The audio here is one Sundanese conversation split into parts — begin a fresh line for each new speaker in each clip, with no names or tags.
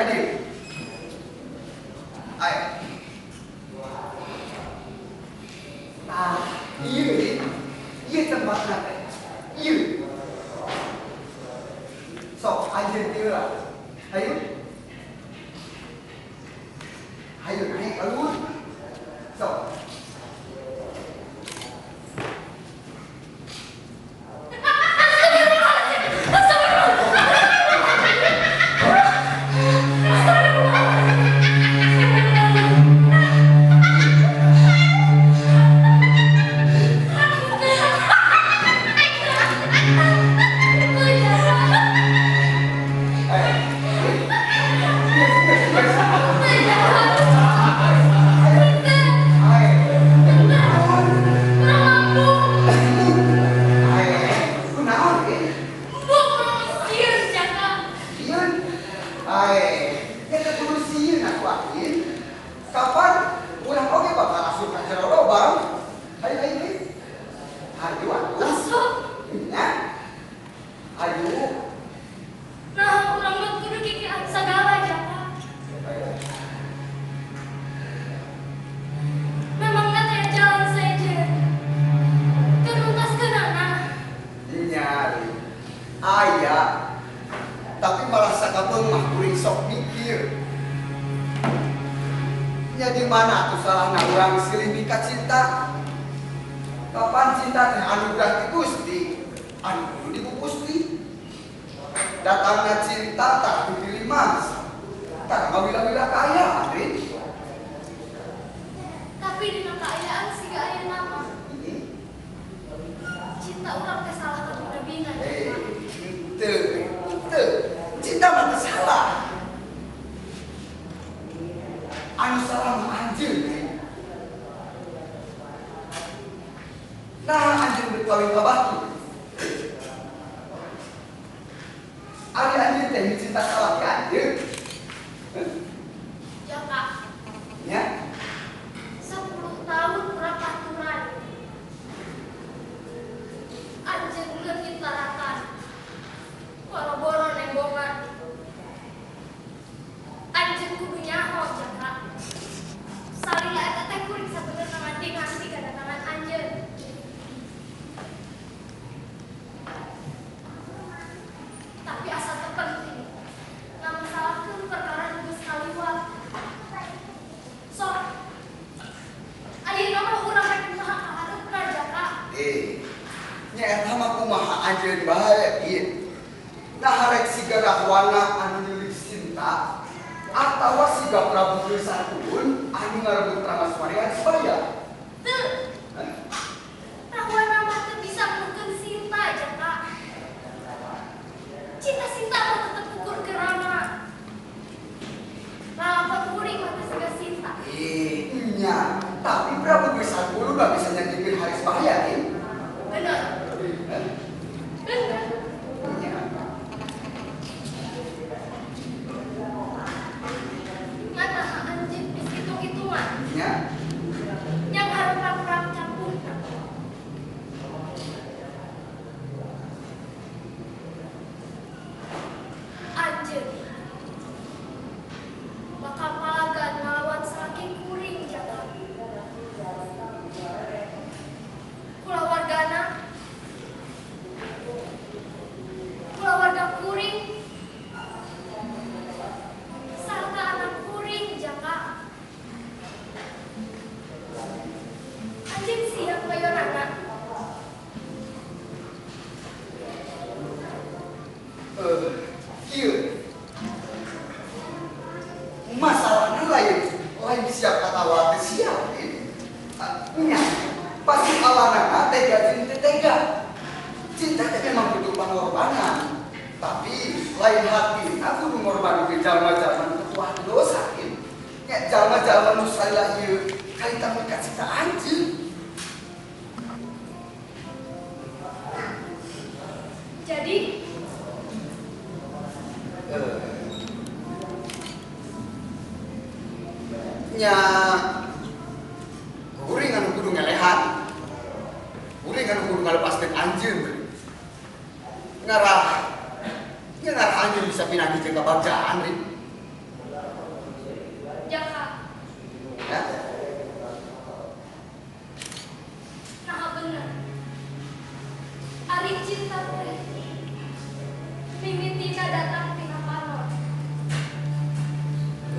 ka dieu. Ayo. Nah, ieu ieu tempatna teh. Ieu. Sok anjeun teu lah. Hayu. Hayu naik ka luhur. Sok.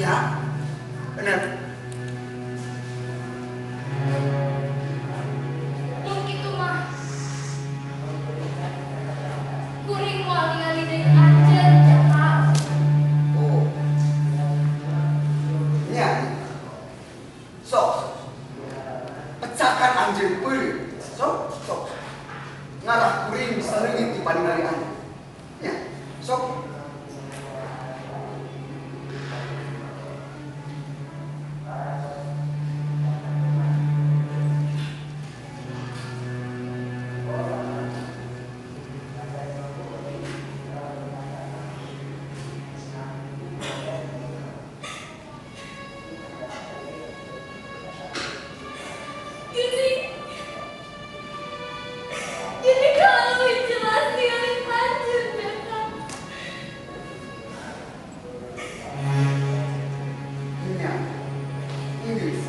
Ya, bener.
Mun kitu mah kuring moal ningali deui anjeun, Jaka.
Oh. Nya. Sok. Pecakan anjeun peureum. Sok, sok. Ngarah kuring bisa leungit di paningali anjeun. Nya, sok.
Jadi, jadi kalau lebih jelas ningali anjeun, Jaka.
Nya. Geus.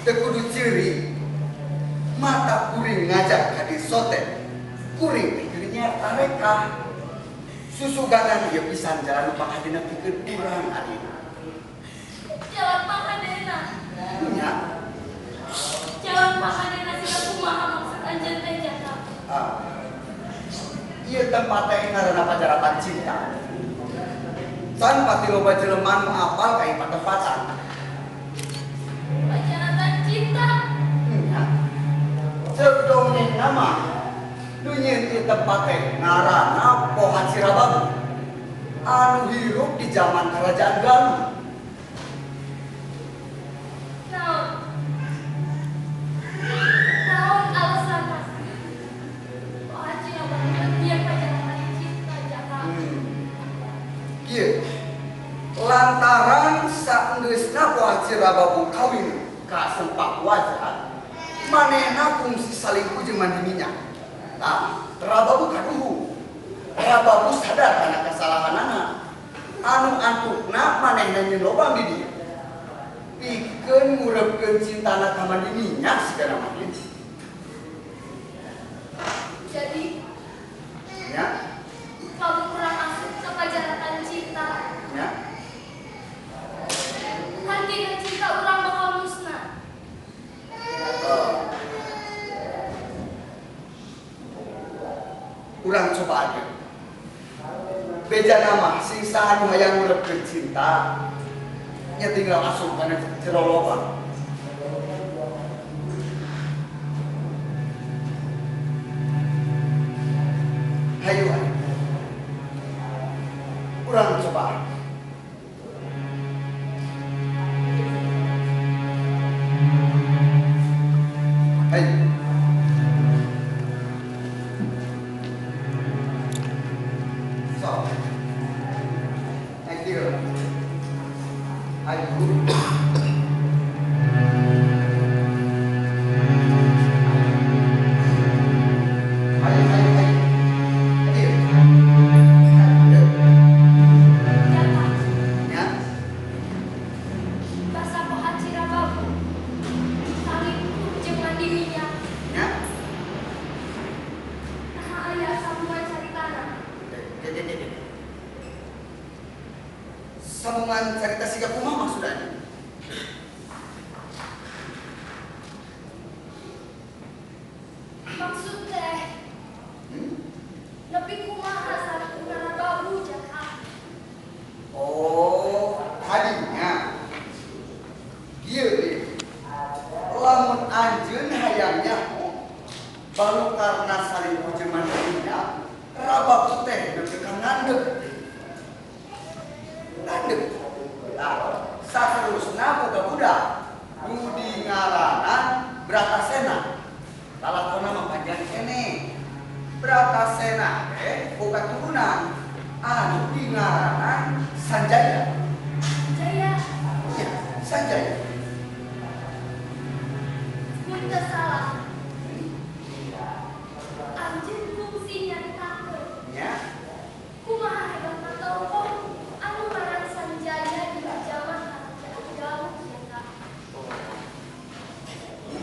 Teu kudu ceuri. Mata kuring ngajak ka dieu sote. Kuring teh keur nyiar tarekah. Susuganan ieu pisan jalan nu panghadena pikeun urang ayeuna.
Jalan panghadena.
Nya.
Jalan panghadena siga kumaha maksud anjeun teh, Jaka?
Ah. Ieu tempat teh ngaranna Pajaratan Cinta. Can pati loba jelema nu apal ka ieu patempatan.
Pajaratan Cinta.
Nya. Ceuk dongeng mah nu nyieun ieu tempat teh ngaranna Pohaci Rababu. Anu hirup di zaman Kerajaan Galuh.
Naon? Naon alasanna? Pohaci Rababu nyieun Pajaratan Cinta, Jaka?
Kieu. Lantaran saenggeusna Pohaci Rababu kawin ka Sempak Waja, manehna kungsi salingkuh jeung Mandi Minyak. Tah, Rababu kaduhu. Rababu sadar kana kesalahanana. Anu antukna manehna nyieun lobang di dieu. Pikeun ngureupkeun cintana ka Mandi Minyak sigana mah kieu.
Jadi,
Ya,
kamu kurang asup ke Pajaratan Cinta.
Ya.
Hartina cinta urang bakal musnah.
Urang coba aja. Beja nama sing saha nu hayang ngureupkeun cinta nya tinggal asup kana jero lobang. Hayu ayo. Urang coba. Hayu. Sok. Thank you. Hayu. Hayu, hayu, hayu. Hayu. Hayu.
Jaka,
Ya.
basa Pohaci Rababu salingkuh jeung Mandi Minyak.
Ya.
Naha aya sambungan caritana?
Sambungan carita siga kumaha maksudna?
Maksud teh
Hmm?
nepi kumaha salingkuhna Rababu, Jaka?
Oh, tadinya. Kieu deh. Lamun anjeun hayang nyaho, baru karena salingkuh jeung Mandi Minyak, Rababu teh nepi ka ngandeup. Ngandeup. Nah, saterusna boga budak nu dingaranan Bratasena. Lalakonna mah panjang keneh. Bratasena teh boga turunan anu dingaranan Sanjaya.
Jaya,
Ya, Sanjaya.
mun teu salah. Anjeun kungsi nyaritakeun
Ya,
kumaha hebatna tokoh anu ngaran Sanjaya di zaman Kerajaan Galuh, Jaka.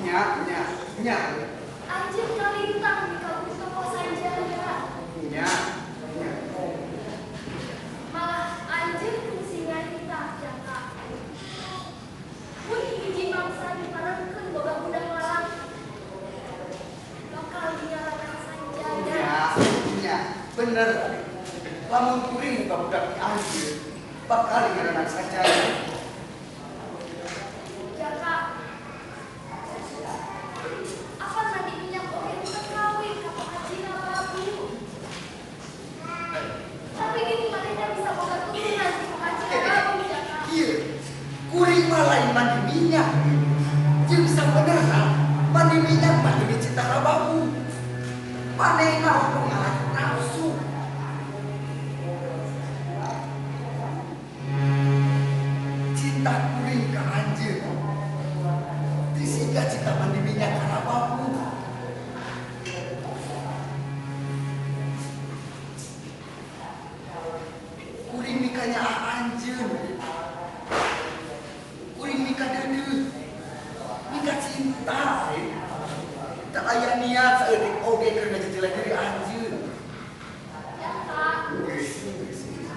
nya, nya, nya,
Anjeun kalintang di kampung tokoh Sanjaya.
nya, nya.
Malah anjeun kungsi nyarita, Jaka.
Bener, lamun kuring muka budak di anjeun, bakal ngaranna Sanjaya.
Jaka, apa mandi minyak oge teu kawin ka Pak Haji Rababu. Tapi gini manehna bisa boga turunan ti Pak Haji Rababu, Jaka.
Kieu, kuring mah lain mandi minyak. Jeung sabenerna mandi minyak mah demi cinta Rababu. Manehna kudu ngalakon nafsu. Cinta kuring ka anjeun. Disiga cinta mandi minyak ka Rababu. Kuring mikanya anjeun. Kuring mika deudeuh. Mika cinta. Teu aya niat saeutik oge keur ngajejelek diri anjeun.
Jaka,
Geus, geus, geus.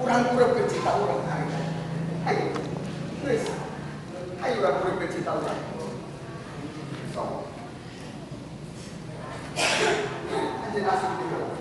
Urang kurepkeun cinta urang ayo. Ayo. Geus. Ayo urang kurepkeun cinta urang. Sok. Anjeun asup di.